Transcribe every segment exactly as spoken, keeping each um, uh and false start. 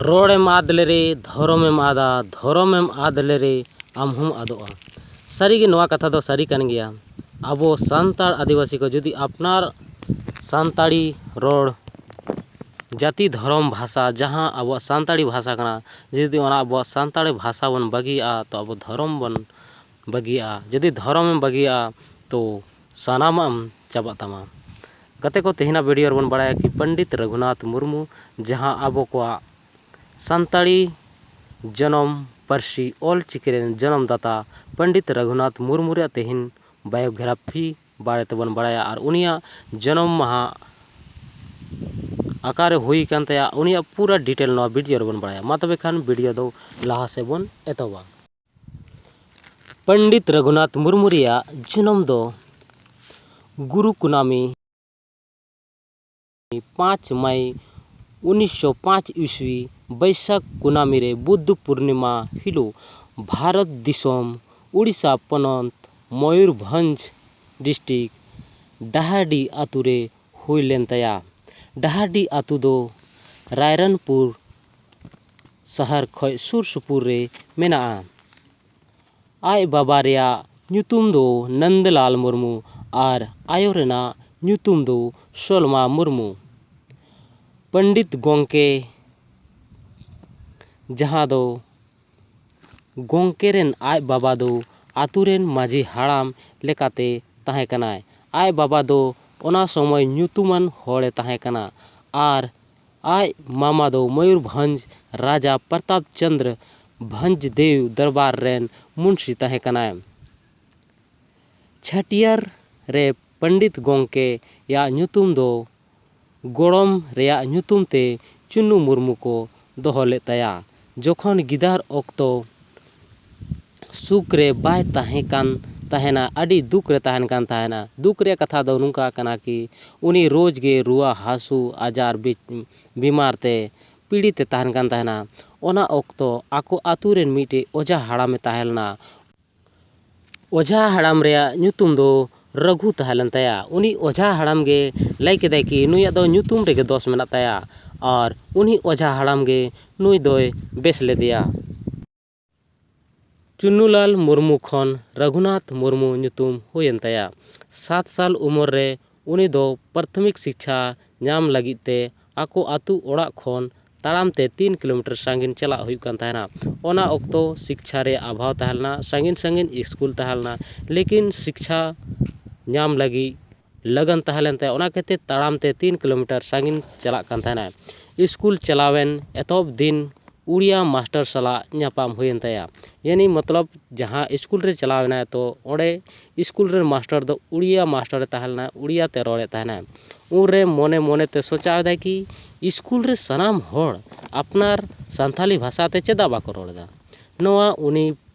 ᱨᱚᱲᱮᱢ ᱟᱫ ᱞᱮᱨᱮ ᱫᱷᱚᱨᱚᱢᱮᱢ ᱟᱫᱟ, ᱫᱷᱚᱨᱚᱢᱮᱢ ᱟᱫ ᱞᱮᱨᱮ ᱟᱢ ᱦᱚᱸᱢ ᱟᱫᱚᱜᱼᱟ᱾ ᱥᱟᱹᱨᱤᱜᱮ ᱱᱚᱣᱟ ᱠᱟᱛᱷᱟ ᱫᱚ ᱥᱟᱹᱨᱤ ᱠᱟᱱ ᱜᱮᱭᱟ᱾ ᱟᱵᱚ ᱥᱟᱱᱛᱟᱲ ᱟᱹᱫᱤᱵᱟᱹᱥᱤ ᱠᱚ ᱡᱩᱫᱤ ᱟᱯᱱᱟᱨ ᱥᱟᱱᱛᱟᱲᱤ ᱨᱚᱲ, ᱡᱟᱹᱛᱤ, ᱫᱷᱚᱨᱚᱢ, ᱵᱷᱟᱥᱟ, ᱡᱟᱦᱟᱸ ᱟᱵᱚᱣᱟᱜ ᱥᱟᱱᱛᱟᱲᱤ ᱵᱷᱟᱥᱟ ᱠᱟᱱᱟ, ᱡᱩᱫᱤ ᱚᱱᱟ ᱟᱵᱚᱣᱟᱜ ᱥᱟᱱᱛᱟᱲᱤ ᱵᱷᱟᱥᱟ ᱵᱚᱱ ᱵᱟᱹᱜᱤᱭᱟᱜᱼᱟ, ᱛᱚ ᱟᱵᱚ ᱫᱷᱚᱨᱚᱢ ᱵᱚᱱ ᱵᱟᱹᱜᱤᱭᱟᱜᱼᱟ᱾ ᱡᱩᱫᱤ ᱫᱷᱚᱨᱚᱢᱮᱢ ᱵᱟᱹᱜᱤᱭᱟᱜᱼᱟ, ᱛᱚ ᱥᱟᱱᱟᱢᱟᱜ ᱮᱢ ᱪᱟᱵᱟᱜ ᱛᱟᱢᱟ᱾ ᱜᱟᱛᱮ ᱠᱚ, ᱛᱮᱦᱮᱧᱟᱜ ᱵᱷᱤᱰᱤᱭᱳ ᱨᱮᱵᱚᱱ ᱵᱟᱲᱟᱭᱟ ᱠᱤ ᱯᱚᱱᱰᱤᱛ ᱨᱚᱜᱷᱩᱱᱟᱛᱷ ᱢᱩᱨᱢᱩ, ᱡᱟᱦᱟᱸ ᱟᱵᱚ ᱠᱚᱣᱟᱜ ᱥᱟᱱᱛᱟᱲᱤ ᱡᱚᱱᱚᱢ ᱯᱟᱹᱨᱥᱤ ᱚᱞ ᱪᱤᱠᱤ ᱨᱮᱱ ᱡᱚᱱᱚᱢ ᱫᱟᱛᱟ ᱯᱚᱱᱰᱤᱛ ᱨᱚᱜᱷᱩᱱᱟᱛᱷ ᱢᱩᱨᱢᱩ ᱨᱮᱭᱟᱜ ᱛᱮᱦᱮᱧ ᱵᱟᱭᱳᱜᱨᱟᱯᱷᱤ ᱵᱟᱨᱮ ᱛᱮᱵᱚᱱ ᱵᱟᱲᱟᱭᱟ ᱟᱨ ᱩᱱᱤᱭᱟᱜ ᱡᱚᱱᱚᱢ ᱢᱟᱦᱟ ᱚᱠᱟᱨᱮ ᱦᱩᱭ ᱟᱠᱟᱱ ᱛᱟᱭᱟ, ᱩᱱᱤᱭᱟᱜ ᱯᱩᱨᱟᱹ ᱰᱤᱴᱮᱞ ᱱᱚᱣᱟ ᱵᱷᱤᱰᱤᱭᱳ ᱨᱮᱵᱚᱱ ᱵᱟᱲᱟᱭᱟ᱾ ᱢᱟ ᱛᱚᱵᱮ ᱠᱷᱟᱱ ᱵᱷᱤᱰᱤᱭᱳ ᱫᱚ ᱞᱟᱦᱟ ᱥᱮᱫ ᱵᱚᱱ ᱮᱛᱚᱦᱚᱵᱟ᱾ ᱯᱚᱱᱰᱤᱛ ᱨᱚᱜᱷᱩᱱᱟᱛᱷ ᱢᱩᱨᱢᱩ ᱨᱮᱭᱟᱜ ᱡᱚᱱᱚᱢ ᱫᱚ ᱜᱩᱨᱩ ᱠᱩᱱᱟᱢᱤ, ᱯᱟᱸᱪ ᱢᱟᱭ ᱩᱱᱤᱥᱥᱚ ᱯᱟᱸᱪ ᱤᱥᱣᱤ ᱵᱟᱹᱭᱥᱟᱹᱠᱷ ᱠᱩᱱᱟᱢᱤ ᱨᱮ ᱵᱩᱫᱽᱫᱷ ᱯᱩᱨᱱᱤᱢᱟ ᱦᱤᱞᱳᱜ ᱵᱷᱟᱨᱚᱛ ᱫᱤᱥᱚᱢ ᱩᱲᱤᱥᱥᱟ ᱯᱚᱱᱚᱛ ᱢᱚᱭᱩᱨᱵᱷᱚᱸᱡᱽ ᱰᱤᱥᱴᱨᱤᱠᱴ ᱰᱟᱦᱟᱨᱰᱤ ᱟᱛᱳ ᱨᱮ ᱦᱩᱭ ᱞᱮᱱ ᱛᱟᱭᱟ᱾ ᱰᱟᱦᱟᱨᱰᱤ ᱟᱛᱳ ᱫᱚ ᱨᱟᱭᱨᱚᱝᱯᱩᱨ ᱥᱟᱦᱟᱨ ᱠᱷᱚᱱ ᱥᱩᱨ ᱥᱩᱯᱩᱨ ᱨᱮ ᱢᱮᱱᱟᱜᱼᱟ᱾ ᱟᱡ ᱵᱟᱵᱟ ᱨᱮᱭᱟᱜ ᱧᱩᱛᱩᱢ ᱫᱚ ᱱᱚᱱᱫᱚᱞᱟᱞ ᱢᱩᱨᱢᱩ ᱟᱨ ᱟᱭᱳ ᱨᱮᱱᱟᱜ ᱧᱩᱛᱩᱢ ᱫᱚ ᱥᱚᱞᱢᱟ ᱢᱩᱨᱢᱩ᱾ ᱯᱚᱱᱰᱤᱛ ᱜᱚᱢᱠᱮ, ᱡᱟᱦᱟᱸ ᱫᱚ ᱜᱚᱢᱠᱮ ᱨᱮᱱ ᱟᱡ ᱵᱟᱵᱟ ᱫᱚ ᱟᱛᱳ ᱨᱮᱱ ᱢᱟᱹᱡᱷᱤ ᱦᱟᱲᱟᱢ ᱞᱮᱠᱟᱛᱮ ᱛᱟᱦᱮᱸ ᱠᱟᱱᱟᱭ᱾ ᱟᱡ ᱵᱟᱵᱟ ᱫᱚ ᱚᱱᱟ ᱥᱚᱢᱚᱭ ᱧᱩᱛᱩᱢᱟᱱ ᱦᱚᱲᱮ ᱛᱟᱦᱮᱸ ᱠᱟᱱᱟ ᱟᱨ ᱟᱡ ᱢᱟᱢᱟ ᱫᱚ ᱢᱚᱭᱩᱨᱵᱷᱚᱸᱡᱽ ᱨᱟᱡᱟ ᱯᱨᱚᱛᱟᱯ ᱪᱚᱸᱫᱽᱨᱚ ᱵᱷᱚᱸᱡᱽ ᱫᱮᱣ ᱫᱚᱨᱵᱟᱨ ᱨᱮᱱ ᱢᱩᱱᱥᱤ ᱛᱟᱦᱮᱸ ᱠᱟᱱᱟᱭ᱾ ᱪᱷᱟᱹᱴᱭᱟᱹᱨ ᱨᱮ ᱯᱚᱱᱰᱤᱛ ᱜᱚᱢᱠᱮᱭᱟᱜ ᱧᱩᱛᱩᱢ ᱫᱚ ᱜᱚᱲᱚᱢ ᱨᱮᱭᱟᱜ ᱧᱩᱛᱩᱢ ᱛᱮ ᱪᱩᱱᱩ ᱢᱩᱨᱢᱩ ᱠᱚ ᱫᱚᱦᱚ ᱞᱮᱫ ᱛᱟᱭᱟ᱾ ᱡᱚᱠᱷᱚᱱ ᱜᱤᱫᱟᱹᱨ ᱚᱠᱛᱚ ᱥᱩᱠ ᱨᱮ ᱵᱟᱭ ᱛᱟᱦᱮᱸ ᱠᱟᱱ ᱛᱟᱦᱮᱱᱟ, ᱟᱹᱰᱤ ᱫᱩᱠ ᱨᱮ ᱛᱟᱦᱮᱱ ᱠᱟᱱ ᱛᱟᱦᱮᱱᱟ᱾ ᱫᱩᱠ ᱨᱮᱭᱟᱜ ᱠᱟᱛᱷᱟ ᱫᱚ ᱱᱚᱝᱠᱟ ᱠᱟᱱᱟ ᱠᱤ ᱩᱱᱤ ᱨᱳᱡᱽ ᱜᱮ ᱨᱩᱣᱟᱹ ᱦᱟᱹᱥᱩ ᱟᱡᱟᱨ ᱵᱤ-, ᱵᱤᱢᱟᱨ ᱛᱮ ᱯᱤᱲᱤᱛ ᱮ ᱛᱟᱦᱮᱱ ᱠᱟᱱ ᱛᱟᱦᱮᱱᱟ᱾ ᱚᱱᱟ ᱚᱠᱛᱚ ᱟᱠᱚ ᱟᱛᱳ ᱨᱮᱱ ᱢᱤᱫᱴᱮᱡ ᱚᱡᱷᱟ ᱦᱟᱲᱟᱢᱮ ᱛᱟᱦᱮᱸ ᱞᱮᱱᱟ᱾ ᱚᱡᱷᱟ ᱦᱟᱲᱟᱢ ᱨᱮᱭᱟᱜ ᱧᱩᱛᱩᱢ ᱫᱚ ᱨᱟᱹᱜᱷᱩ ᱛᱟᱦᱮᱸ ᱞᱮᱱ ᱛᱟᱭᱟ᱾ ᱩᱱᱤ ᱚᱡᱷᱟ ᱦᱟᱲᱟᱢ ᱜᱮ ᱞᱟᱹᱭ ᱠᱮᱫᱟᱭ ᱠᱤ ᱱᱩᱭᱟᱜ ᱫᱚ ᱧᱩᱛᱩᱢ ᱨᱮᱜᱮ ᱫᱚᱥ ᱢᱮᱱᱟᱜ ᱛᱟᱭᱟ, ᱟᱨ ᱩᱱᱤ ᱚᱡᱷᱟ ᱦᱟᱲᱟᱢ ᱜᱮ ᱱᱩᱭ ᱫᱚᱭ ᱵᱮᱥ ᱞᱮᱫᱮᱭᱟ᱾ ᱪᱩᱱᱱᱩᱞᱟᱞ ᱢᱩᱨᱢᱩ ᱠᱷᱚᱱ ᱨᱟᱹᱜᱷᱩᱱᱟᱛᱷ ᱢᱩᱨᱢᱩ ᱧᱩᱛᱩᱢ ᱦᱩᱭᱮᱱ ᱛᱟᱭᱟ᱾ ᱥᱟᱛ ᱥᱟᱞ ᱩᱢᱮᱨ ᱨᱮ ᱩᱱᱤ ᱫᱚ ᱯᱨᱟᱛᱷᱚᱢᱤᱠ ᱥᱤᱠᱪᱷᱟ ᱧᱟᱢ ᱞᱟᱹᱜᱤᱫ ᱛᱮ ᱟᱠᱚ ᱟᱹᱛᱩ ᱚᱲᱟᱜ ᱠᱷᱚᱱ ᱛᱟᱲᱟᱢ ᱛᱮ ᱛᱤᱱ ᱠᱤᱞᱳᱢᱤᱴᱟᱨ ᱥᱟᱺᱜᱤᱧ ᱪᱟᱞᱟᱜ ᱦᱩᱭᱩᱜ ᱠᱟᱱ ᱛᱟᱦᱮᱱᱟ᱾ ᱚᱱᱟ ᱚᱠᱛᱚ ᱥᱤᱠᱪᱷᱟ ᱨᱮᱭᱟᱜ ᱚᱵᱷᱟᱵᱽ ᱛᱟᱦᱮᱸ ᱞᱮᱱᱟ, ᱥᱟᱺᱜᱤᱧ ᱥᱟᱺᱜᱤᱧ ᱥᱠᱩᱞ ᱛᱟᱦᱮᱸ ᱞᱮᱱᱟ, ᱞᱮᱠᱤᱱ ᱥᱤᱠᱪᱷᱟ ᱧᱟᱢ ᱞᱟᱹᱜᱤᱫ ᱞᱟᱜᱟᱱ ᱛᱟᱦᱮᱸ ᱞᱮᱱ ᱛᱟᱭᱟ᱾ ᱚᱱᱟ ᱠᱷᱟᱹᱛᱤᱨ ᱛᱟᱲᱟᱢ ᱛᱮ ᱛᱤᱱ ᱠᱤᱞᱳᱢᱤᱴᱟᱨ ᱥᱟᱺᱜᱤᱧ ᱪᱟᱞᱟᱜ ᱠᱟᱱ ᱛᱟᱦᱮᱱᱟᱭ᱾ ᱥᱠᱩᱞ ᱪᱟᱞᱟᱣᱮᱱ ᱮᱛᱚᱦᱚᱵ ᱫᱤᱱ ᱩᱲᱤᱭᱟ ᱢᱟᱥᱴᱟᱨ ᱥᱟᱞᱟᱜ ᱧᱟᱯᱟᱢ ᱦᱩᱭᱮᱱ ᱛᱟᱭᱟ᱾ ᱭᱟᱱᱤ ᱢᱚᱛᱞᱚᱵ ᱡᱟᱦᱟᱸ ᱥᱠᱩᱞ ᱨᱮ ᱪᱟᱞᱟᱣ ᱮᱱᱟᱭ, ᱛᱚ ᱚᱸᱰᱮ ᱥᱠᱩᱞ ᱨᱮᱱ ᱢᱟᱥᱴᱟᱨ ᱫᱚ ᱩᱲᱤᱭᱟ ᱢᱟᱥᱴᱟᱨᱮ ᱛᱟᱦᱮᱸ ᱞᱮᱱᱟ, ᱩᱲᱤᱭᱟ ᱛᱮ ᱨᱚᱲᱮᱫ ᱛᱟᱦᱮᱱᱟᱭ᱾ ᱩᱱᱨᱮ ᱢᱚᱱᱮ ᱢᱚᱱᱮ ᱛᱮ ᱥᱚᱪᱟᱣ ᱮᱫᱟᱭ ᱠᱤ ᱥᱠᱩᱞ ᱨᱮ ᱥᱟᱱᱟᱢ ᱦᱚᱲ ᱟᱯᱱᱟᱨ ᱥᱟᱱᱛᱟᱞᱤ ᱵᱷᱟᱥᱟ ᱛᱮ ᱪᱮᱫᱟᱜ ᱵᱟᱠᱚ ᱨᱚᱲ ᱮᱫᱟ? ᱱᱚᱣᱟ ᱩᱱᱤ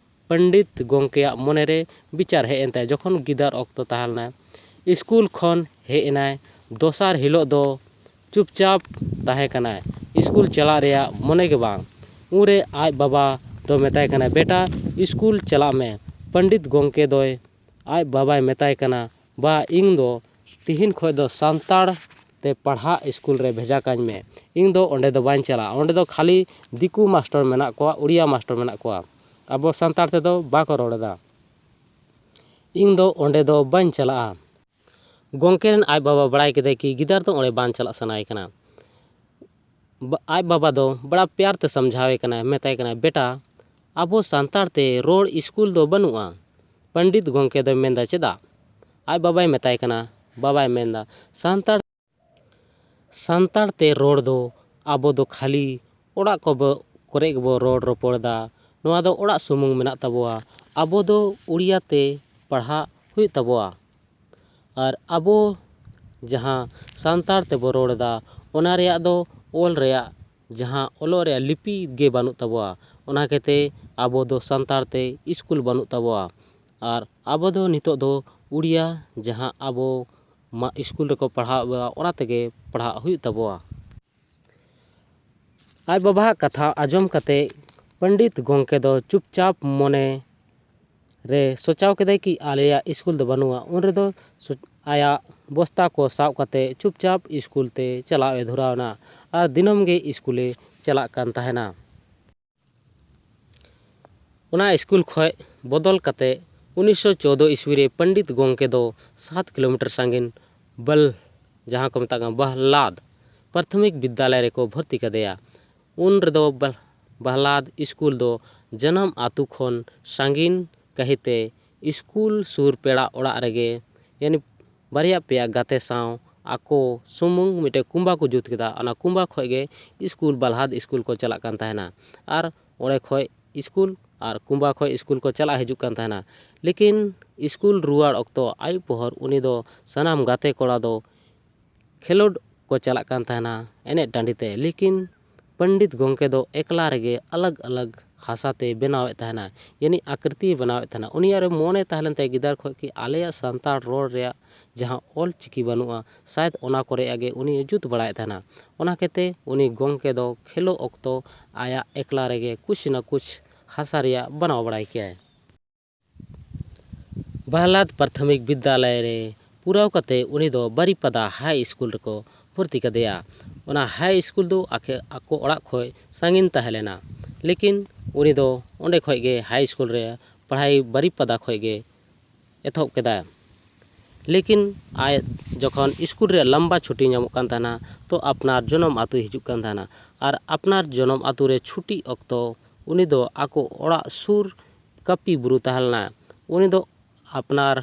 ᱯᱚᱱᱰᱤᱛ ᱜᱚᱢᱠᱮᱭᱟᱜ ᱢᱚᱱᱮᱨᱮ ᱵᱤᱪᱟᱨ ᱦᱮᱡ ᱮᱱ ᱛᱟᱭᱟ᱾ ᱡᱚᱠᱷᱚᱱ ᱜᱤᱫᱟᱹᱨ ᱚᱠᱛᱚ ᱛᱟᱦᱮᱸ ᱞᱮᱱᱟ, ᱥᱠᱩᱞ ᱠᱷᱚᱱ ᱦᱮᱡ ᱮᱱᱟᱭ, ᱫᱚᱥᱟᱨ ᱦᱤᱞᱳᱜ ᱫᱚ ᱪᱩᱯᱪᱟᱯ ᱛᱟᱦᱮᱸ ᱠᱟᱱᱟᱭ, ᱥᱠᱩᱞ ᱪᱟᱞᱟᱜ ᱨᱮᱭᱟᱜ ᱢᱚᱱᱮ ᱜᱮ ᱵᱟᱝ᱾ ᱩᱱᱨᱮ ᱟᱡ ᱵᱟᱵᱟ ᱫᱚ ᱢᱮᱛᱟᱭ ᱠᱟᱱᱟᱭ, "ᱵᱮᱴᱟ, ᱥᱠᱩᱞ ᱪᱟᱞᱟᱜ ᱢᱮ, ᱯᱚᱱᱰᱤᱛ ᱜᱚᱢᱠᱮ ᱫᱚᱭ", ᱟᱡ ᱵᱟᱵᱟᱭ ᱢᱮᱛᱟᱭ ᱠᱟᱱᱟ, "ᱵᱟ, ᱤᱧ ᱫᱚ ᱛᱤᱦᱤᱧ ᱠᱷᱚᱱ ᱫᱚ ᱥᱟᱱᱛᱟᱲ ᱛᱮ ᱯᱟᱲᱦᱟᱜ ᱥᱠᱩᱞ ᱨᱮ ᱵᱷᱮᱡᱟ ᱠᱟᱹᱧ ᱢᱮ, ᱤᱧ ᱫᱚ ᱚᱸᱰᱮ ᱫᱚ ᱵᱟᱹᱧ ᱪᱟᱞᱟᱜᱼᱟ, ᱚᱸᱰᱮ ᱫᱚ ᱠᱷᱟᱹᱞᱤ ᱫᱤᱠᱩ ᱢᱟᱥᱴᱟᱨ ᱢᱮᱱᱟᱜ ᱠᱚᱣᱟ, ᱩᱲᱤᱭᱟ ᱢᱟᱥᱴᱟᱨ ᱢᱮᱱᱟᱜ ᱠᱚᱣᱟ, ᱟᱵᱚ ᱥᱟᱱᱛᱟᱲ ᱛᱮᱫᱚ ᱵᱟᱠᱚ ᱨᱚᱲ ᱮᱫᱟ, ᱤᱧ ᱫᱚ ᱚᱸᱰᱮ ᱫᱚ ᱵᱟᱹᱧ ᱪᱟᱞᱟᱜᱼᱟ᱾" ᱜᱚᱢᱠᱮ ᱨᱮᱱ ᱟᱡ ᱵᱟᱵᱟ ᱵᱟᱲᱟᱭ ᱠᱮᱫᱟᱭ ᱠᱤ ᱜᱤᱫᱟᱹᱨ ᱫᱚ ᱚᱸᱰᱮ ᱵᱟᱝ ᱪᱟᱞᱟᱜ ᱥᱟᱱᱟᱭᱮ ᱠᱟᱱᱟ᱾ ᱵᱟ-, ᱟᱡ ᱵᱟᱵᱟ ᱫᱚ ᱵᱟᱲᱟ ᱯᱮᱭᱟᱨ ᱛᱮ ᱥᱟᱢᱡᱷᱟᱣᱮ ᱠᱟᱱᱟᱭ, ᱢᱮᱛᱟᱭ ᱠᱟᱱᱟᱭ, "ᱵᱮᱴᱟ, ᱟᱵᱚ ᱥᱟᱱᱛᱟᱲ ᱛᱮ ᱨᱚᱲ ᱥᱠᱩᱞ ᱫᱚ ᱵᱟᱹᱱᱩᱜᱼᱟ᱾" ᱯᱚᱱᱰᱤᱛ ᱜᱚᱢᱠᱮ ᱫᱚᱭ ᱢᱮᱱᱫᱟ, "ᱪᱮᱫᱟᱜ?" ᱟᱡ ᱵᱟᱵᱟᱭ ᱢᱮᱛᱟᱭ ᱠᱟᱱᱟ, ᱵᱟᱵᱟᱭ ᱢᱮᱱᱫᱟ, "ᱥᱟᱱᱛᱟᱲ, ᱥᱟᱱᱛᱟᱲ ᱛᱮ ᱨᱚᱲ ᱫᱚ ᱟᱵᱚ ᱫᱚ ᱠᱷᱟᱹᱞᱤ ᱚᱲᱟᱜ ᱠᱚ ᱵᱚ-, ᱠᱚᱨᱮ ᱜᱮᱵᱚ ᱨᱚᱲ ᱨᱚᱯᱚᱲ ᱮᱫᱟ, ᱱᱚᱣᱟ ᱫᱚ ᱚᱲᱟᱜ ᱥᱩᱢᱩᱝ ᱢᱮᱱᱟᱜ ᱛᱟᱵᱚᱣᱟ, ᱟᱵᱚ ᱫᱚ ᱩᱲᱤᱭᱟ ᱛᱮ ᱯᱟᱲᱦᱟᱜ ᱦᱩᱭᱩᱜ ᱛᱟᱵᱚᱣᱟ᱾ ᱟᱨ ᱟᱵᱚ ᱡᱟᱦᱟᱸ ᱥᱟᱱᱛᱟᱲ ᱛᱮᱵᱚ ᱨᱚᱲ ᱮᱫᱟ, ᱚᱱᱟ ᱨᱮᱭᱟᱜ ᱫᱚ ᱚᱞ ᱨᱮᱭᱟᱜ, ᱡᱟᱦᱟᱸ ᱚᱞᱚᱜ ᱨᱮᱭᱟᱜ ᱞᱤᱯᱤ ᱜᱮ ᱵᱟᱹᱱᱩᱜ ᱛᱟᱵᱚᱣᱟ, ᱚᱱᱟ ᱠᱷᱟᱹᱛᱤᱨ ᱟᱵᱚ ᱫᱚ ᱥᱟᱱᱛᱟᱲ ᱛᱮ ᱥᱠᱩᱞ ᱵᱟᱹᱱᱩᱜ ᱛᱟᱵᱚᱣᱟ᱾ ᱟᱨ ᱟᱵᱚ ᱫᱚ ᱱᱤᱛᱚᱜ ᱫᱚ ᱩᱲᱤᱭᱟ ᱡᱟᱦᱟᱸ ᱟᱵᱚ ᱢᱟ ᱥᱠᱩᱞ ᱨᱮᱠᱚ ᱯᱟᱲᱦᱟᱣ ᱵᱚᱱᱟ, ᱚᱱᱟ ᱛᱮᱜᱮ ᱯᱟᱲᱦᱟᱜ ᱦᱩᱭᱩᱜ ᱛᱟᱵᱚᱣᱟ᱾ ᱟᱡ ᱵᱟᱵᱟᱣᱟᱜ ᱠᱟᱛᱷᱟ ᱟᱸᱡᱚᱢ ᱠᱟᱛᱮ ᱯᱚᱱᱰᱤᱛ ᱜᱚᱢᱠᱮ ᱫᱚ ᱪᱩᱯᱪᱟᱯ ᱢᱚᱱᱮ ᱨᱮ ᱥᱚᱪᱟᱣ ᱠᱮᱫᱟᱭ ᱠᱤ ᱟᱞᱮᱭᱟᱜ ᱥᱠᱩᱞ ᱫᱚ ᱵᱟᱹᱱᱩᱜᱼᱟ, ᱩᱱ ᱨᱮᱫᱚ ᱥᱚ-, ᱟᱭᱟᱜ ᱵᱚᱥᱛᱟ ᱠᱚ ᱥᱟᱵ ᱠᱟᱛᱮ ᱪᱩᱯᱪᱟᱯ ᱥᱠᱩᱞ ᱛᱮ ᱪᱟᱞᱟᱣ ᱮ ᱫᱷᱩᱨᱟᱣ ᱮᱱᱟ ᱟᱨ ᱫᱤᱱᱟᱹᱢ ᱜᱮ ᱥᱠᱩᱞᱮ ᱪᱟᱞᱟᱜ ᱠᱟᱱ ᱛᱟᱦᱮᱱᱟ᱾ ᱚᱱᱟ ᱥᱠᱩᱞ ᱠᱷᱚᱱ ᱵᱚᱫᱚᱞ ᱠᱟᱛᱮ ᱩᱱᱤᱥᱥᱚ ᱪᱳᱫᱫᱳ ᱤᱥᱣᱤ ᱨᱮ ᱯᱚᱱᱰᱤᱛ ᱜᱚᱢᱠᱮ ᱫᱚ ᱥᱟᱛ ᱠᱤᱞᱳᱢᱤᱴᱟᱨ ᱥᱟᱺᱜᱤᱧ ᱵᱟᱞ-, ᱡᱟᱦᱟᱸ ᱠᱚ ᱢᱮᱛᱟᱜ ᱠᱟᱱᱟ ᱵᱟᱦᱞᱟᱫ ᱯᱨᱟᱛᱷᱚᱢᱤᱠ ᱵᱤᱫᱽᱫᱟᱞᱚᱭ ᱨᱮᱠᱚ ᱵᱷᱚᱨᱛᱤ ᱠᱟᱫᱮᱭᱟ᱾ ᱩᱱ ᱨᱮᱫᱚ ᱵᱟᱦ-, ᱵᱟᱦᱞᱟᱫ ᱥᱠᱩᱞ ᱫᱚ ᱡᱟᱱᱟᱢ ᱟᱹᱛᱩ ᱠᱷᱚᱱ ᱥᱟᱺᱜᱤᱧ ᱠᱟᱹᱦᱤᱛᱮ ᱥᱠᱩᱞ ᱥᱩᱨ ᱯᱮᱲᱟ ᱚᱲᱟᱜ ᱨᱮᱜᱮ, ᱭᱟᱱᱤ ᱵᱟᱨᱭᱟ ᱯᱮᱭᱟ ᱜᱟᱛᱮ ᱥᱟᱶ ᱟᱠᱚ ᱥᱩᱢᱩᱝ ᱢᱤᱫᱴᱮᱱ ᱠᱩᱢᱵᱟ ᱠᱚ ᱡᱩᱛ ᱠᱮᱫᱟ᱾ ᱚᱱᱟ ᱠᱩᱢᱵᱟ ᱠᱷᱚᱱ ᱜᱮ ᱥᱠᱩᱞ, ᱵᱟᱞᱦᱟᱫ ᱥᱠᱩᱞ ᱠᱚ ᱪᱟᱞᱟᱜ ᱠᱟᱱ ᱛᱟᱦᱮᱱᱟ᱾ ᱟᱨ ᱚᱸᱰᱮ ᱠᱷᱚᱱ ᱥᱠᱩᱞ ᱟᱨ ᱠᱩᱢᱵᱟ ᱠᱷᱚᱱ ᱥᱠᱩᱞ ᱠᱚ ᱪᱟᱞᱟᱜ ᱦᱤᱡᱩᱜ ᱠᱟᱱ ᱛᱟᱦᱮᱱᱟ᱾ ᱞᱮᱠᱤᱱ ᱥᱠᱩᱞ ᱨᱩᱣᱟᱹᱲ ᱚᱠᱛᱚ ᱟᱹᱭᱩᱵ ᱯᱚᱦᱚᱨ ᱩᱱᱤ ᱫᱚ ᱥᱟᱱᱟᱢ ᱜᱟᱛᱮ ᱠᱚᱲᱟ ᱫᱚ ᱠᱷᱮᱞᱳᱰ ᱠᱚ ᱪᱟᱞᱟᱜ ᱠᱟᱱ ᱛᱟᱦᱮᱱᱟ ᱮᱱᱮᱡ ᱴᱟᱺᱰᱤ ᱛᱮ, ᱞᱮᱠᱤᱱ ᱯᱚᱱᱰᱤᱛ ᱜᱚᱢᱠᱮ ᱫᱚ ᱮᱠᱞᱟ ᱨᱮᱜᱮ ᱟᱞᱟᱜᱽ ᱟᱞᱟᱜᱽ ᱦᱟᱥᱟ ᱛᱮ ᱵᱮᱱᱟᱣᱮᱫ ᱛᱟᱦᱮᱱᱟ, ᱭᱟᱱᱤ ᱟᱠᱨᱤᱛᱤᱭ ᱵᱮᱱᱟᱣᱮᱫ ᱛᱟᱦᱮᱱᱟ᱾ ᱩᱱᱤᱭᱟᱜ ᱨᱮ ᱢᱚᱱᱮ ᱛᱟᱦᱮᱸ ᱞᱮᱱ ᱛᱟᱭᱟ ᱜᱤᱫᱟᱹᱨ ᱠᱷᱚᱱ ᱠᱤ ᱟᱞᱮᱭᱟᱜ ᱥᱟᱱᱛᱟᱲ ᱨᱚᱲ ᱨᱮᱭᱟᱜ ᱡᱟᱦᱟᱸ ᱚᱞ ᱪᱤᱠᱤ ᱵᱟᱹᱱᱩᱜᱼᱟ, ᱥᱟᱭᱮᱫ ᱚᱱᱟ ᱠᱚᱨᱮᱭᱟᱜ ᱜᱮ ᱩᱱᱤ ᱡᱩᱛ ᱵᱟᱲᱟᱭᱮᱫ ᱛᱟᱦᱮᱱᱟ᱾ ᱚᱱᱟ ᱠᱷᱟᱹᱛᱤᱨ ᱩᱱᱤ ᱜᱚᱢᱠᱮ ᱫᱚ ᱠᱷᱮᱞᱳᱜ ᱚᱠᱛᱚ ᱟᱭᱟᱜ ᱮᱠᱞᱟ ᱨᱮᱜᱮ ᱠᱩᱪ ᱱᱟ ᱠᱩᱪ ᱦᱟᱥᱟ ᱨᱮᱭᱟᱜ ᱵᱮᱱᱟᱣ ᱵᱟᱲᱟᱭ ᱠᱮᱭᱟᱭ᱾ ᱵᱟᱦᱞᱟᱫ ᱯᱨᱟᱛᱷᱚᱢᱤᱠ ᱵᱤᱫᱽᱫᱟᱞᱚᱭ ᱨᱮ ᱯᱩᱨᱟᱹᱣ ᱠᱟᱛᱮ ᱩᱱᱤ ᱫᱚ ᱵᱟᱨᱤᱯᱟᱫᱟ ᱦᱟᱭ ᱥᱠᱩᱞ ᱨᱮᱠᱚ ᱵᱷᱚᱨᱛᱤ ᱠᱟᱫᱮᱭᱟ᱾ ᱚᱱᱟ ᱦᱟᱭ ᱥᱠᱩᱞ ᱫᱚ ᱟᱠᱮ-, ᱟᱠᱚ ᱚᱲᱟᱜ ᱠᱷᱚᱱ ᱥᱟᱺᱜᱤᱧ ᱛᱟᱦᱮᱸ ᱞᱮᱱᱟ, ᱞᱮᱠᱤᱱ ᱩᱱᱤ ᱫᱚ ᱚᱸᱰᱮ ᱠᱷᱚᱱ ᱜᱮ ᱦᱟᱭ ᱥᱠᱩᱞ ᱨᱮ ᱯᱟᱲᱦᱟᱭ ᱵᱟᱨᱤᱯᱟᱫᱟ ᱠᱷᱚᱱ ᱜᱮ ᱮᱛᱚᱦᱚᱵ ᱠᱮᱫᱟ᱾ ᱞᱮᱠᱤᱱ ᱟᱡ ᱡᱚᱠᱷᱚᱱ ᱥᱠᱩᱞ ᱨᱮ ᱞᱟᱢᱵᱟ ᱪᱷᱩᱴᱤ ᱧᱟᱢᱚᱜ ᱠᱟᱱ ᱛᱟᱦᱮᱱᱟ, ᱛᱚ ᱟᱯᱱᱟᱨ ᱡᱚᱱᱚᱢ ᱟᱹᱛᱩᱭ ᱦᱤᱡᱩᱜ ᱠᱟᱱ ᱛᱟᱦᱮᱱᱟ᱾ ᱟᱨ ᱟᱯᱱᱟᱨ ᱡᱚᱱᱚᱢ ᱟᱹᱛᱩ ᱨᱮ ᱪᱷᱩᱴᱤ ᱚᱠᱛᱚ ᱩᱱᱤ ᱫᱚ ᱟᱠᱚ ᱚᱲᱟᱜ ᱥᱩᱨ ᱠᱟᱹᱯᱤ ᱵᱩᱨᱩ ᱛᱟᱦᱮᱸ ᱞᱮᱱᱟ᱾ ᱩᱱᱤ ᱫᱚ ᱟᱯᱱᱟᱨ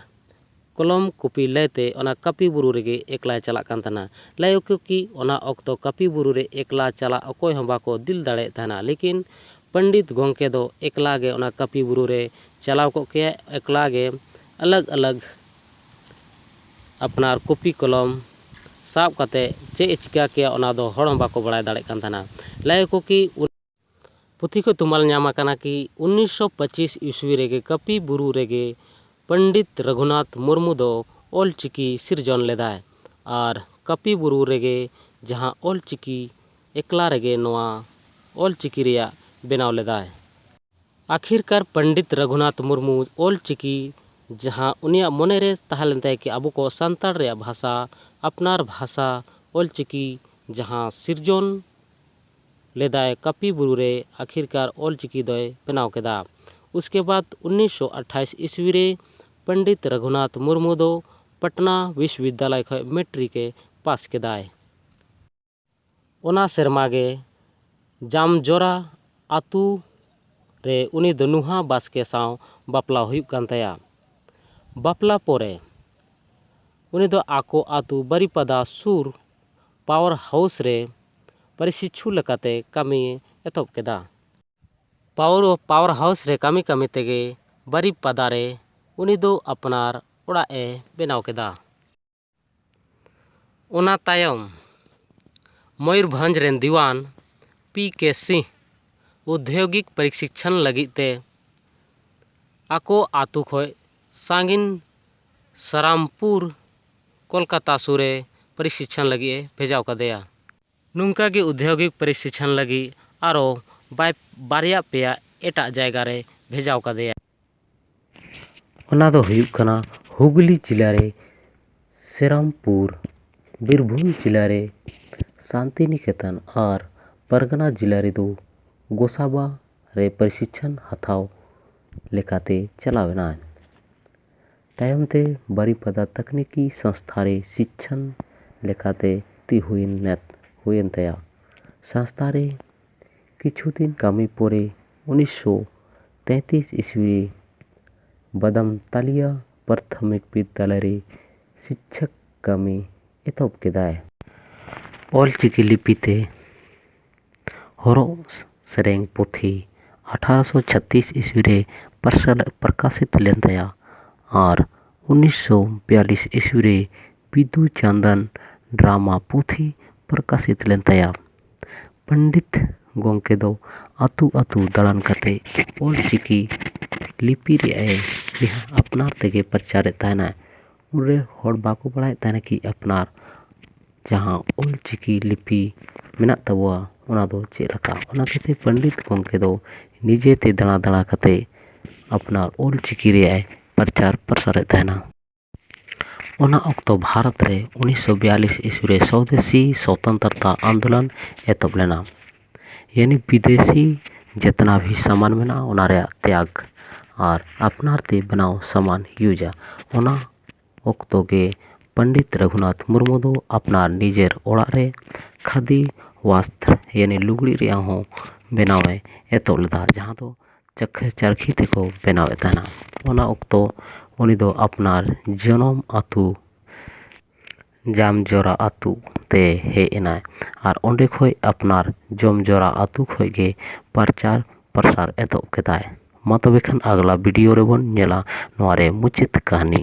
ᱠᱚᱞᱚᱢ ᱠᱚᱯᱤ ᱞᱟᱹᱭᱛᱮ ᱚᱱᱟ ᱠᱟᱹᱯᱤ ᱵᱩᱨᱩ ᱨᱮᱜᱮ ᱮᱠᱞᱟᱭ ᱪᱟᱞᱟᱜ ᱠᱟᱱ ᱛᱟᱦᱮᱱᱟ᱾ ᱞᱟᱹᱭ ᱟᱠᱚ ᱠᱤ ᱚᱱᱟ ᱚᱠᱛᱚ ᱠᱟᱹᱯᱤ ᱵᱩᱨᱩ ᱨᱮ ᱮᱠᱞᱟ ᱪᱟᱞᱟᱜ ᱚᱠᱚᱭ ᱦᱚᱸ ᱵᱟᱠᱚ ᱫᱤᱞ ᱫᱟᱲᱮᱭᱟᱜ ᱛᱟᱦᱮᱱᱟ, ᱞᱮᱠᱤᱱ ᱯᱚᱱᱰᱤᱛ ᱜᱚᱢᱠᱮ ᱫᱚ ᱮᱠᱞᱟ ᱜᱮ ᱚᱱᱟ ᱠᱟᱹᱯᱤ ᱵᱩᱨᱩ ᱨᱮ ᱪᱟᱞᱟᱣ ᱠᱚᱜ ᱠᱮᱭᱟ᱾ ᱮᱠᱞᱟ ᱜᱮ ᱟᱞᱟᱜᱽ ᱟᱞᱟᱜᱽ ᱟᱯᱱᱟᱨ ᱠᱚᱯᱤ ᱠᱚᱞᱚᱢ ᱥᱟᱵ ᱠᱟᱛᱮ ᱪᱮᱫ ᱮ ᱪᱤᱠᱟ ᱠᱮᱭᱟ, ᱚᱱᱟ ᱫᱚ ᱦᱚᱲ ᱦᱚᱸ ᱵᱟᱠᱚ ᱵᱟᱲᱟᱭ ᱫᱟᱲᱮᱭᱟᱜ ᱠᱟᱱ ᱛᱟᱦᱮᱱᱟ᱾ ᱞᱟᱹᱭ ᱟᱠᱚ ᱠᱤ ᱩᱱ-, ᱯᱩᱛᱷᱤ ᱠᱷᱚᱱ ᱛᱩᱢᱟᱹᱞ ᱧᱟᱢ ᱟᱠᱟᱱᱟ ᱠᱤ ᱩᱱᱤᱥᱥᱚ ᱯᱚᱸᱪᱤᱥ ᱤᱥᱣᱤ ᱨᱮᱜᱮ ᱠᱟᱹᱯᱤ ᱵᱩᱨᱩ ᱨᱮᱜᱮ ᱯᱚᱱᱰᱤᱛ ᱨᱚᱜᱷᱩᱱᱟᱛᱷ ᱢᱩᱨᱢᱩ ᱫᱚ ᱚᱞ ᱪᱤᱠᱤ ᱥᱤᱨᱡᱚᱱ ᱞᱮᱫᱟᱭ᱾ ᱟᱨ ᱠᱟᱹᱯᱤ ᱵᱩᱨᱩ ᱨᱮᱜᱮ ᱡᱟᱦᱟᱸ ᱚᱞ ᱪᱤᱠᱤ ᱮᱠᱞᱟ ᱨᱮᱜᱮ ᱱᱚᱣᱟ ᱚᱞ ᱪᱤᱠᱤ ᱨᱮᱭᱟᱜ ᱵᱮᱱᱟᱣ ᱞᱮᱫᱟᱭ᱾ ᱟᱠᱷᱤᱨᱠᱟᱨ ᱯᱚᱱᱰᱤᱛ ᱨᱚᱜᱷᱩᱱᱟᱛᱷ ᱢᱩᱨᱢᱩ ᱚᱞ ᱪᱤᱠᱤ, ᱡᱟᱦᱟᱸ ᱩᱱᱤᱭᱟᱜ ᱢᱚᱱᱮ ᱨᱮ ᱛᱟᱦᱮᱸ ᱞᱮᱱ ᱛᱟᱭᱟ ᱠᱤ ᱟᱵᱚ ᱠᱚ ᱥᱟᱱᱛᱟᱲ ᱨᱮᱭᱟᱜ ᱵᱷᱟᱥᱟ, ᱟᱯᱱᱟᱨ ᱵᱷᱟᱥᱟ ᱚᱞ ᱪᱤᱠᱤ, ᱡᱟᱦᱟᱸ ᱥᱤᱨᱡᱚᱱ ᱞᱮᱫᱟᱭ ᱠᱟᱹᱯᱤ ᱵᱩᱨᱩ ᱨᱮ, ᱟᱠᱷᱤᱨᱠᱟᱨ ᱚᱞ ᱪᱤᱠᱤ ᱫᱚᱭ ᱵᱮᱱᱟᱣ ᱠᱮᱫᱟ᱾ ᱩᱥᱠᱮ ᱵᱟᱫ ᱩᱱᱤᱥᱥᱚ ᱟᱴᱷᱟᱭᱤᱥ ᱤᱥᱣᱤ ᱨᱮ ᱯᱚᱱᱰᱤᱛ ᱨᱚᱜᱷᱩᱱᱟᱛᱷ ᱢᱩᱨᱢᱩ ᱫᱚ ᱯᱟᱴᱱᱟ ᱵᱤᱥᱣᱚᱵᱤᱫᱽᱫᱟᱞᱚᱭ ᱠᱷᱚᱱ ᱢᱮᱴᱨᱤᱠ ᱮ ᱯᱟᱥ ᱠᱮᱫᱟᱭ᱾ ᱚᱱᱟ ᱥᱮᱨᱢᱟ ᱜᱮ ᱡᱟᱢᱡᱚᱨᱟ ᱟᱛᱳ ᱨᱮ ᱩᱱᱤ ᱫᱚ ᱱᱩᱦᱟ ᱵᱟᱥᱠᱮ ᱥᱟᱶ ᱵᱟᱯᱞᱟ ᱦᱩᱭᱩᱜ ᱠᱟᱱ ᱛᱟᱭᱟ᱾ ᱵᱟᱯᱞᱟ ᱯᱚᱨᱮ ᱩᱱᱤ ᱫᱚ ᱟᱠᱚ ᱟᱛᱳ ᱵᱟᱨᱤᱯᱟᱫᱟ ᱥᱩᱨ ᱯᱟᱣᱟᱨ ᱦᱟᱣᱩᱥ ᱨᱮ ᱯᱨᱚᱥᱤᱠᱠᱷᱩ ᱞᱮᱠᱟᱛᱮ ᱠᱟᱹᱢᱤ ᱮᱛᱚᱦᱚᱵ ᱠᱮᱫᱟ᱾ ᱯᱟᱣᱟᱨ, ᱯᱟᱣᱟᱨ ᱦᱟᱣᱩᱥ ᱨᱮ ᱠᱟᱹᱢᱤ ᱠᱟᱹᱢᱤ ᱛᱮᱜᱮ ᱵᱟᱨᱤᱯᱟᱫᱟ ᱨᱮ ᱩᱱᱤ ᱫᱚ ᱟᱯᱱᱟᱨ ᱚᱲᱟᱜ ᱮ ᱵᱮᱱᱟᱣ ᱠᱮᱫᱟ᱾ ᱚᱱᱟ ᱛᱟᱭᱚᱢ ᱢᱚᱭᱩᱨᱵᱷᱚᱸᱡᱽ ᱨᱮᱱ ᱫᱤᱣᱟᱱ ᱯᱤ ᱠᱮ ᱥᱤᱝ ᱩᱫᱭᱳᱜᱤᱠ ᱯᱨᱚᱥᱤᱠᱠᱷᱚᱱ ᱞᱟᱹᱜᱤᱫ ᱛᱮ ᱟᱠᱚ ᱟᱛᱳ ᱠᱷᱚᱱ ᱥᱟᱺᱜᱤᱧ ᱥᱟᱨᱟᱢᱯᱩᱨ, ᱠᱳᱞᱠᱟᱛᱟ ᱥᱩᱨ ᱨᱮ ᱯᱨᱚᱥᱤᱠᱠᱷᱚᱱ ᱞᱟᱹᱜᱤᱫ ᱮ ᱵᱷᱮᱡᱟ ᱠᱟᱫᱮᱭᱟ᱾ ᱱᱚᱝᱠᱟ ᱜᱮ ᱩᱫᱭᱳᱜᱤᱠ ᱯᱨᱚᱥᱤᱠᱠᱷᱚᱱ ᱞᱟᱹᱜᱤᱫ ᱟᱨᱚ ᱵᱟᱭ-, ᱵᱟᱨᱭᱟ ᱯᱮᱭᱟ ᱮᱴᱟᱜ ᱡᱟᱭᱜᱟ ᱨᱮ ᱵᱷᱮᱡᱟ ᱠᱟᱫᱮᱭᱟ᱾ ᱚᱱᱟ ᱫᱚ ᱦᱩᱭᱩᱜ ᱠᱟᱱᱟ ᱦᱩᱜᱽᱞᱤ ᱡᱮᱞᱟ ᱨᱮ ᱥᱮᱨᱟᱢᱯᱩᱨ, ᱵᱤᱨᱵᱷᱩᱢ ᱡᱮᱞᱟ ᱨᱮ ᱥᱟᱱᱛᱤᱱᱤᱠᱮᱛᱚᱱ ᱟᱨ ᱯᱟᱨᱜᱟᱱᱟ ᱡᱮᱞᱟ ᱨᱮᱫᱚ ᱜᱳᱥᱟᱵᱟ ᱨᱮ ᱯᱨᱚᱥᱤᱠᱠᱷᱚᱱ ᱦᱟᱛᱟᱣ ᱞᱮᱠᱟᱛᱮ ᱪᱟᱞᱟᱣ ᱮᱱᱟᱭ᱾ ᱛᱟᱭᱚᱢ ᱛᱮ ᱵᱟᱨᱤᱯᱟᱫᱟ ᱛᱟᱠᱱᱤᱠᱤ ᱥᱚᱝᱥᱛᱷᱟ ᱨᱮ ᱥᱤᱠᱠᱷᱚᱱ ᱞᱮᱠᱟᱛᱮ ᱛᱤ ᱦᱩᱭᱮᱱ, ᱦᱩᱭᱮᱱ ᱛᱟᱭᱟ᱾ ᱥᱚᱝᱥᱛᱷᱟ ᱨᱮ ᱠᱤᱪᱷᱩ ᱫᱤᱱ ᱠᱟᱹᱢᱤ ᱯᱚᱨᱮ ᱩᱱᱤᱥᱥᱚ ᱛᱮᱸᱛᱤᱥ ᱤᱥᱣᱤ ᱨᱮ ᱵᱟᱫᱟᱢ ᱛᱟᱞᱤᱭᱟ ᱯᱨᱟᱛᱷᱚᱢᱤᱠ ᱵᱤᱫᱽᱫᱟᱞᱚᱭ ᱨᱮ ᱥᱤᱠᱠᱷᱚᱠ ᱠᱟᱹᱢᱤ ᱮᱛᱚᱦᱚᱵ ᱠᱮᱫᱟᱭ᱾ ᱚᱞ ᱪᱤᱠᱤ ᱞᱤᱯᱤ ᱛᱮ ᱦᱚᱨᱚᱜ ᱥᱮᱨᱮᱧ ᱯᱩᱛᱷᱤ ᱟᱴᱷᱟᱨᱚᱥᱚ ᱪᱷᱟᱛᱤᱥ ᱤᱥᱣᱤ ᱨᱮ ᱯᱟᱨᱥᱟᱞ-, ᱯᱨᱚᱠᱟᱥᱤᱛ ᱞᱮᱱ ᱛᱟᱭᱟ ᱟᱨ ᱩᱱᱤᱥᱥᱚ ᱵᱤᱭᱟᱞᱤᱥ ᱤᱥᱣᱤ ᱨᱮ ᱵᱤᱫᱩ ᱪᱟᱸᱫᱟᱱ ᱰᱨᱟᱢᱟ ᱯᱩᱛᱷᱤ ᱯᱨᱚᱠᱟᱥᱤᱛ ᱞᱮᱱ ᱛᱟᱭᱟ᱾ ᱯᱚᱱᱰᱤᱛ ᱜᱚᱢᱠᱮ ᱫᱚ ᱟᱹᱛᱩ ᱟᱹᱛᱩ ᱫᱟᱬᱟᱱ ᱠᱟᱛᱮ ᱚᱞ ᱪᱤᱠᱤ ᱞᱤᱯᱤ ᱨᱮᱭᱟᱜ ᱮ ᱟᱯᱱᱟᱨ ᱛᱮᱜᱮ ᱯᱨᱚᱪᱟᱨᱮᱫ ᱛᱟᱦᱮᱱᱟ᱾ ᱩᱱᱨᱮ ᱦᱚᱲ ᱵᱟᱠᱚ ᱵᱟᱲᱟᱭᱮᱫ ᱛᱟᱦᱮᱱᱟ ᱠᱤ ᱟᱯᱱᱟᱨ ᱡᱟᱦᱟᱸ ᱚᱞ ᱪᱤᱠᱤ ᱞᱤᱯᱤ ᱢᱮᱱᱟᱜ ᱛᱟᱵᱚᱣᱟ, ᱚᱱᱟ ᱫᱚ ᱪᱮᱫ ᱞᱮᱠᱟ? ᱚᱱᱟ ᱠᱷᱟᱹᱛᱤᱨ ᱯᱚᱱᱰᱤᱛ ᱜᱚᱢᱠᱮ ᱫᱚ ᱱᱤᱡᱮᱛᱮ ᱫᱟᱬᱟ ᱫᱟᱬᱟ ᱠᱟᱛᱮ ᱟᱯᱱᱟᱨ ᱚᱞ ᱪᱤᱠᱤ ᱨᱮᱭᱟᱜ ᱮ ᱯᱨᱚᱪᱟᱨ ᱯᱨᱚᱥᱟᱨᱮᱫ ᱛᱟᱦᱮᱱᱟ᱾ ᱚᱱᱟ ᱚᱠᱛᱚ ᱵᱷᱟᱨᱚᱛ ᱨᱮ ᱩᱱᱤᱥᱥᱚ ᱵᱤᱭᱟᱞᱤᱥ ᱤᱥᱣᱤ ᱨᱮ ᱥᱚᱫᱮᱥᱤ ᱥᱚᱛᱚᱱᱛᱨᱚᱛᱟ ᱟᱱᱫᱳᱞᱚᱱ ᱮᱛᱚᱦᱚᱵ ᱞᱮᱱᱟ᱾ ᱭᱟᱱᱤ ᱵᱤᱫᱮᱥᱤ ᱡᱮᱛᱱᱟ ᱵᱷᱤ ᱥᱟᱢᱟᱱ ᱢᱮᱱᱟᱜᱼᱟ, ᱚᱱᱟ ᱨᱮᱭᱟᱜ ᱛᱮᱭᱟᱜᱽ ᱟᱨ ᱟᱯᱱᱟᱨ ᱛᱮ ᱵᱮᱱᱟᱣ ᱥᱟᱢᱟᱱ ᱤᱭᱩᱡᱟ᱾ ᱚᱱᱟ ᱚᱠᱛᱚ ᱜᱮ ᱯᱚᱱᱰᱤᱛ ᱨᱚᱜᱷᱩᱱᱟᱛᱷ ᱢᱩᱨᱢᱩ ᱫᱚ ᱟᱯᱱᱟᱨ ᱱᱤᱡᱮᱨ ᱚᱲᱟᱜ ᱨᱮ ᱠᱷᱟᱫᱤ ᱣᱟᱥᱛᱨ ᱭᱟᱱᱤ ᱞᱩᱜᱽᱲᱤᱡ ᱨᱮᱭᱟᱜ ᱦᱚᱸ ᱵᱮᱱᱟᱣ ᱮ ᱮᱛᱚᱦᱚᱵ ᱞᱮᱫᱟ, ᱡᱟᱦᱟᱸ ᱫᱚ ᱪᱟᱠᱷ-, ᱪᱟᱨᱠᱷᱤ ᱛᱮᱠᱚ ᱵᱮᱱᱟᱣᱮᱫ ᱛᱟᱦᱮᱱᱟ᱾ ᱚᱱᱟ ᱚᱠᱛᱚ ᱩᱱᱤ ᱫᱚ ᱟᱯᱱᱟᱨ ᱡᱚᱱᱚᱢ ᱟᱹᱛᱩ ᱡᱟᱢᱡᱚᱨᱟ ᱟᱹᱛᱩ ᱛᱮ ᱦᱮᱡ ᱮᱱᱟᱭ ᱟᱨ ᱚᱸᱰᱮ ᱠᱷᱚᱱ ᱟᱯᱱᱟᱨ ᱡᱚᱢᱡᱚᱨᱟ ᱟᱹᱛᱩ ᱠᱷᱚᱱ ᱜᱮ ᱯᱨᱚᱪᱟᱨ ᱯᱨᱚᱥᱟᱨ ᱮᱛᱚᱦᱚᱵ ᱠᱮᱫᱟᱭ᱾ ᱢᱟ ᱛᱚᱵᱮ ᱠᱷᱟᱱ ᱟᱜᱽᱞᱟ ᱵᱷᱤᱰᱤᱭᱳ ᱨᱮᱵᱚᱱ ᱧᱮᱞᱟ ᱱᱚᱣᱟ ᱨᱮ ᱢᱩᱪᱟᱹᱫ ᱠᱟᱹᱦᱱᱤ᱾